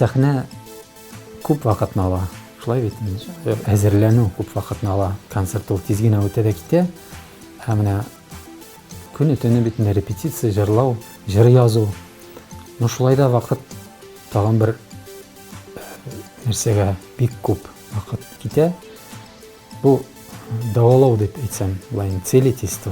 Сәхнә күп вакытны ала. Шулай бит. Әзерләнү күп вакытны ала. Концерт ул тиз генә үтә дә китә. Ә менә көне төне бит инде репетиция, җырлау, җыр язу. Ну шулай да вакыт тагын бер нәрсәгә бик күп вакыт китә. Бу дәвалау дип әйтсәм, былай целительство.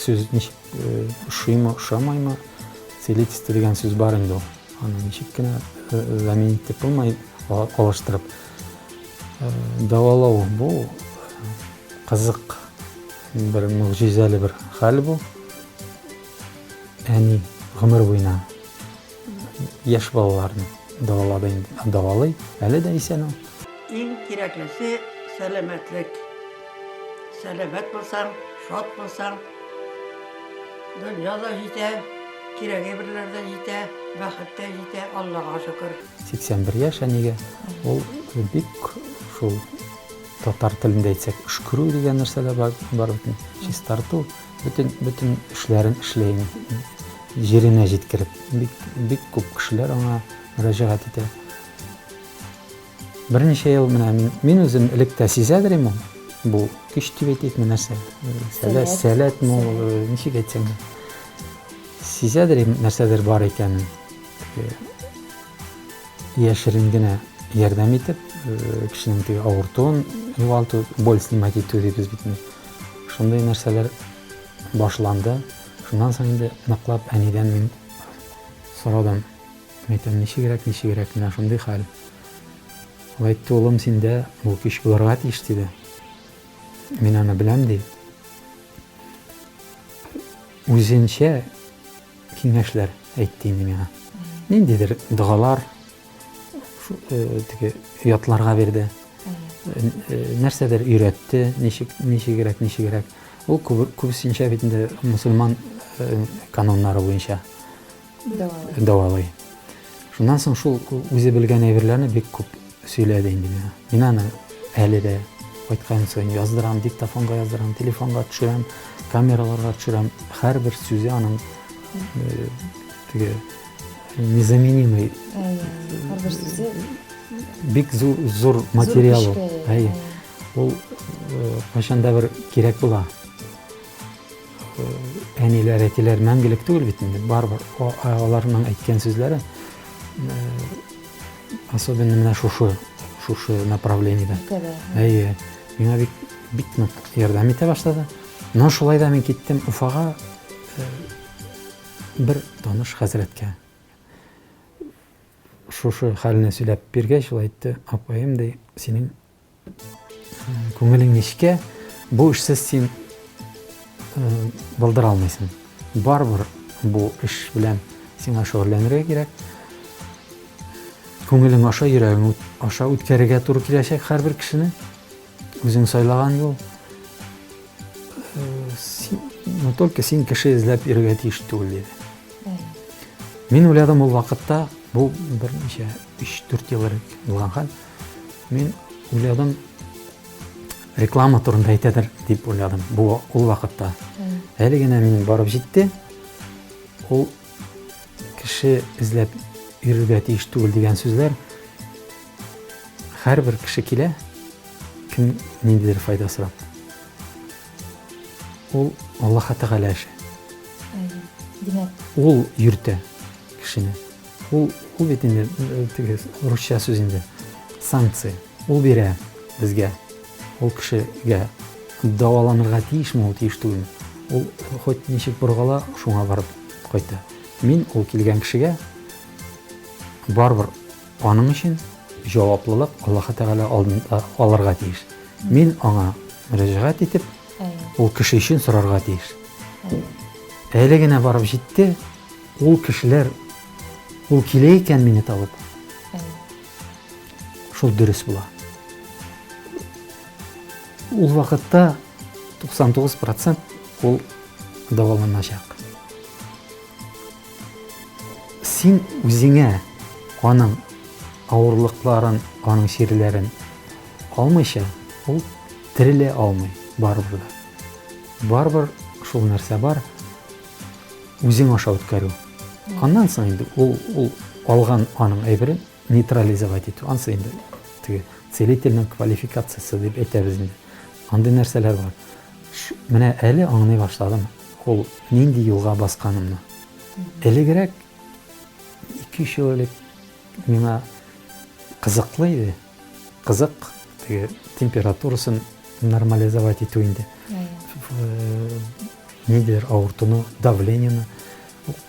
Сүз ничек ошыймы, ошамаймы, целительство дигән сүз бар инде ул. Аны ничек кенә заменить итеп булмый, алыштырып. Дәвалау бу кызык бер могҗизәле бер хәл бу. Әни гомер буена яшь балаларны дәвалады инде, дәвалый, әле дә исән ул. Иң кирәклесе сәламәтлек. Сәламәт булсаң, шат булсаң, дөнья да җитә, кирәк әйберләр дә җитә, бәхет тә җитә, Аллага шөкер. 81 яшь әнигә. Ул бик шул татар телендә әйтсәк, өшкерү дигән нәрсә дә бар, бар бит. Чистарту, бөтен бөтен эшләрен эшли җиренә җиткереп. Бик бик күп кешеләр аңа мөрәҗәгать итә. Берничә ел менә мин, мин үзем элек тә сизәдер идем ул. Бу көч дип әйтикме нәрсә? Сәләт, сәләтме ул, ничек әйтсәң дә. Сизәдер идем нәрсәдер бар икәнен. Яшерен генә ярдәм итеп, кешенең теге авыртуын югалту, боль снимать итү дибез бит инде. Шундый нәрсәләр башланды. Шуннан соң инде ныклап әнидән мин сорадым. Мин әйтәм, ничегрәк, ничегрәк, менә шундый хәл. Ул әйтте, улым, синдә бу көч булырга тиеш, диде. Мин аны беләм, ди. Үзенчә киңәшләр әйтте инде миңа. Ниндидер догалар теге ятларга бирде. Нәрсәдер өйрәтте, ничек ничегрәк, ничегрәк. Ул күбесенчә бит инде мусульман кануннары буенча дәвалый. Шуннан соң шул үзе белгән әйберләрне бик күп сөйләде инде миңа. Мин аны әле дә кайткан саен яздырам, диктофонга яздырам, телефонга төшерәм, камераларга төшерәм. Һәрбер сүзе аның теге незаменимый. Һәрбер сүзе бик зур зур материал ул. Әйе. Ул кайчан да бер кирәк була. Әниләр, әтиләр мәңгелек түгел бит инде. Барыбер аларның әйткән сүзләре особенно менә шушы шушы направлениедә. Әйе. Миңа бик бик нык ярдәм итә башлады. Но шулай да мин киттем Уфага бер таныш хәзрәткә. Шушы хәлне сөйләп биргәч, ул әйтте, апаем, ди, синең Күңелең нечкә, бу эшсез син булдыра алмыйсың. Барыбер бу эш белән сиңа шөгыльләнергә кирәк. Күңелең аша, йөрәгең аша үткәрергә туры киләчәк һәрбер кешене. Үзең сайлаган юл. Син, но только син кеше эзләп йөрергә тиеш түгел, диде. Мин уйладым ул вакытта, бу берничә, 3-4 ел элек булган хәл. Мин уйладым, реклама турында әйтәдер дип уйладым. Бу ул вакытта. Әле генә мин барып җитте. Ул кеше эзләп йөрергә тиеш түгел дигән сүзләр һәрбер кеше килә, кем ниндидер файда сорап. Ул Аллаһ Тәгалә эше. Димәк, ул йөртә кешене. Ул, ул бит инде теге русча сүз инде. Санкция. Ул бирә безгә. Ул кешегә дәваланырга тиешме ул, тиеш түгелме? Ул хоть ничек боргала, шуңа барып кайта. Мин ул килгән кешегә барыбер аның өчен җаваплылык Аллаһы Тәгалә алдында алырга тиеш. Мин аңа мөрәҗәгать итеп, ул кеше өчен сорарга тиеш. Әле генә барып җитте, Ул кешеләр, ул килә икән мине табып, шул дөрес була. Ул вакытта 99% ул дәваланачак. Син үзеңә аның авырлыкларын, аның чирләрен алмыйча, ул терелә алмый барыбер дә. Барыбер шул нәрсә бар, үзең аша үткәрү. Аннан соң инде ул, ул алган аның әйберен нейтрализовать итү. Ансы инде теге целительнең квалификациясе дип әйтәбез инде. Андый нәрсәләр бар. Менә әле аңлый башладым, ул нинди юлга басканымны. Элегрәк, 2-3 ел элек миңа кызыклы иде. Кызык, теге температурасын нормализовать итү инде. Ниндидер авыртуны, давлениене.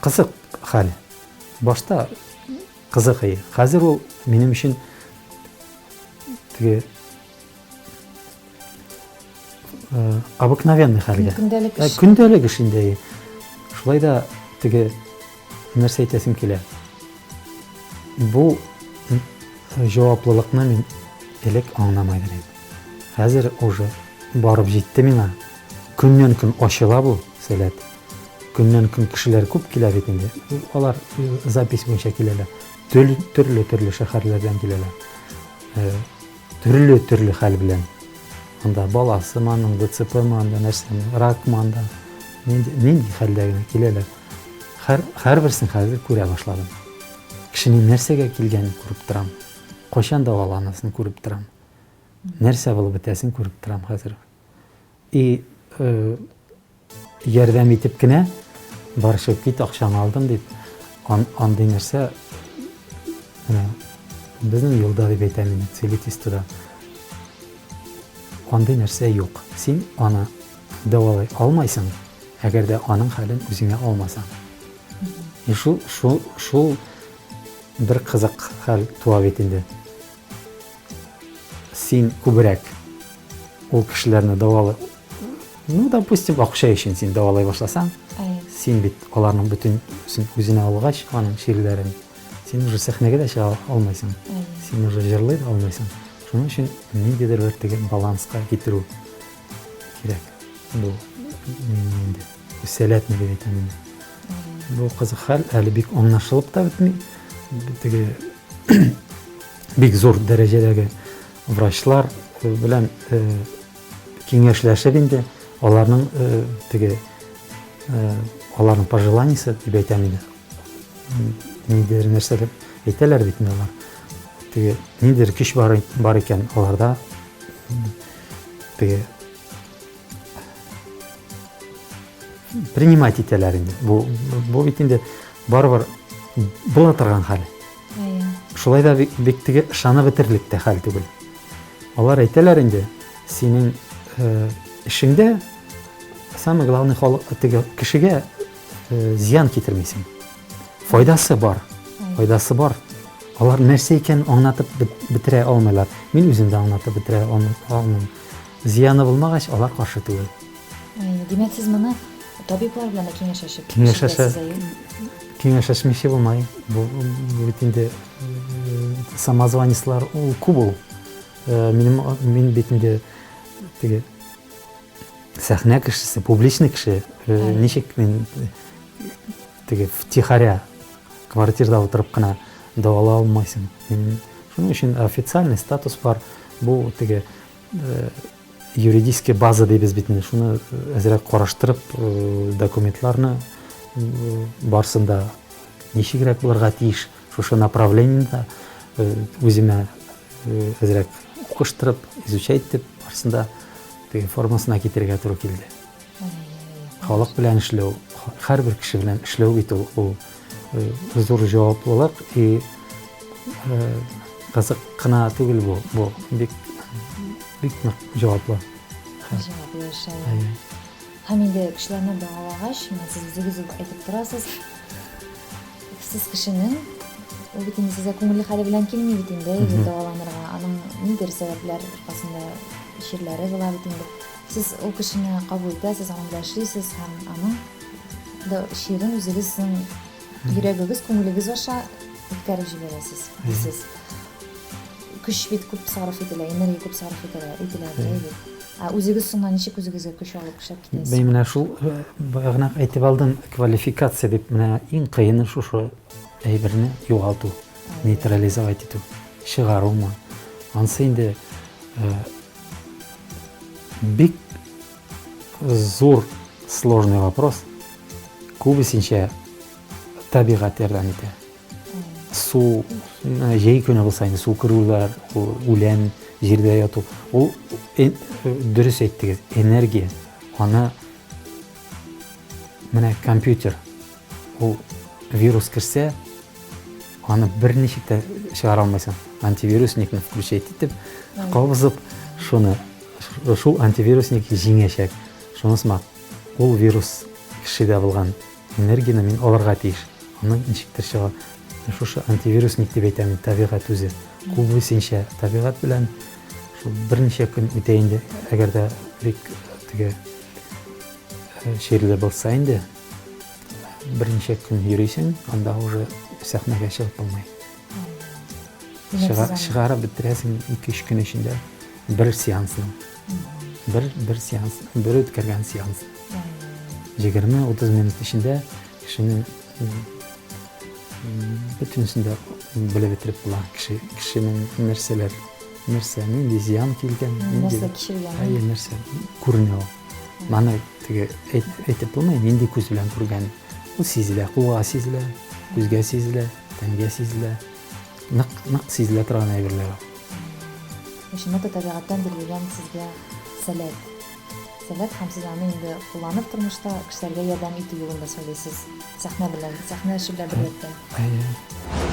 Кызык хәл. Башта кызык иде. Хәзер ул минем өчен теге обыкновенный хәлгә. Көндәлек эш. Көндәлек эш инде. Шулай да теге нәрсә әйтәсем килә. Бу җаваплылыкны мин элек аңламай идем. Хәзер уже барып җитте миңа. Көннән көн ачыла бу сәләт. Көннән көн кешеләр күп килә бит инде. Алар запись буенча киләләр. Төрле-төрле шәһәрләрдән киләләр. Төрле-төрле хәл белән. Анда баласымы аның, ДЦПмы анда, нәрсәме, ракмы анда, нинди, нинди хәлдә генә киләләр. Һәр, һәрберсен хәзер күрә башладым. Кешенең нәрсәгә килгәнен күреп торам. Кайчан дәваланасын күреп торам. Нәрсә булып бетәсен күреп торам хәзер. И э, ярдәм итеп кенә бар чыгып кит, акчаңны алдым дип, ан, андый нәрсә менә безнең юлда дип әйтәм инде, целительствода андый нәрсә юк. Син аны дәвалый алмайсың, әгәр дә аның хәлен үзеңә алмасаң. И шул, шул, шул бер кызык хәл туа бит инде. Син күбрәк ул кешеләрне дәвалый, ну, допустим, акча өчен син дәвалый башласаң, син бит аларның бөтен үзенә алгач, аның чирләрен, син уже сәхнәгә дә чыга алмайсың. Син уже җырлый да алмайсың. Шуның өчен ниндидер бер теге баланска китерү кирәк. Бу инде сәләтме дип әйтәм инде. Бу кызык хәл әле бик аңлашылып та бетми. Теге бик зур дәрәҗәдәге врачлар белән киңәшләшеп инде аларның теге аларның пожеланиесе дип әйтәм инде. Ниндидер нәрсә дип әйтәләр бит инде алар. Теге ниндидер көч бар, бар икән аларда теге принимать итәләр инде. Бу бу бит инде барыбер була торган хәл. Шулай да бик, бик теге ышанып бетерлек тә хәл түгел. Алар әйтәләр инде, синең э, эшеңдә самый главный халык теге кешегә э, зыян китермисең. Файдасы бар. Файдасы бар. Алар нәрсә икәнен аңлатып бетерә алмыйлар. Мин үзем дә аңлатып бетерә алмыйм. Зыяны булмагач, алар каршы түгел. Димәк, сез моны табиблар белән дә киңәшләшеп киңәшләшә киңәшләшмичә булмай. Бу, бу бит инде самозванецлар ул күп ул. Минем мин бит инде теге сәхнә кешесе, публичный кеше. Ничек мин теге втихаря квартирада утырып кына дәвала алмайсың. Шуның өчен официальный статус бар. Бу теге юридический база дибез бит инде, шуны әзрәк караштырып, документларны барсын да ничегрәк булырга тиеш, шушы направлениедә үземә әзрәк укыштырып, изучать итеп, барсын да теге формасына китерергә туры килде. Халык белән эшләү, һәрбер кеше белән эшләү бит ул, ул зур җаваплылык и кызык кына түгел бу, бу бик бик нык җаваплы. Җаваплы эш. Һәм инде кешеләрне дәвалагач, менә сез үзегез үк әйтеп торасыз, сез кешенең ул бит инде сезгә күңелле хәле белән килми бит инде дәваланырга. Аның ниндидер сәбәпләр аркасында чирләре була бит инде. Сез ул кешене кабул итәсез, аның белән эшлисез һәм аның да чирен үзегезнең йөрәгегез, күңелегез аша үткәреп җибәрәсез. Сез көч бит күп сарыф ителә, энергия күп сарыф ителә, ителә бит. Ә үзегез соңыннан ничек үзегезгә көч алып эшләп китәсез? Мин менә шул э, баягынак әйтеп алдым, квалификация дип, менә иң кыены шушы әйберне югалту, нейтрализовать итү. чыгарумы. Ансы инде э, бик зур сложный вопрос. Күбесенчә табигать ярдәм итә. Су, җәй көне булса инде су керүләр, үлән җирдә яту. Ул дөрес әйттегез, энергия. Аны менә компьютер ул вирус керсә, аны берничек тә чыгара алмыйсың. Антивирусникны включать итеп, кабызып, шуны шул антивирусник җиңәчәк. Шуны сымак, ул вирус кешедә булган энергияне мин алырга тиеш. Аны ничектер чыга. Шушы антивирусник дип әйтәм, табигать үзе. Күбесенчә табигать белән шул берничә көн үтә инде, әгәр дә бик теге э, чирле булса инде, берничә көн йөрисең, анда уже сәхнәгә чыгып булмый. Чыгарып бетерәсең 2-3 көн эчендә бер сеансны. Бер бер сеанс, бер үткәргән сеанс. 20-30 минут эчендә кешенең бөтенесен дә белеп бетереп була. Кеше кешенең нәрсәләр, нәрсә, нинди зыян килгән, нинди нәрсә кичергән, әйе, нәрсә күренә ул. Моны теге әйтеп булмый, нинди күз белән күргән. Ул сизелә, кулга сизелә, күзгә сизелә, тәнгә сизелә. Нык, нык сизелә торган әйберләр ул. Чынлап та табигатьтән бирелгән сезгә сәләт. Сәләт һәм сез аны инде кулланып тормышта кешеләргә ярдәм итү юлын да сайлыйсыз. Сәхнә белән, сәхнә эше белән беррәттән. Әйе.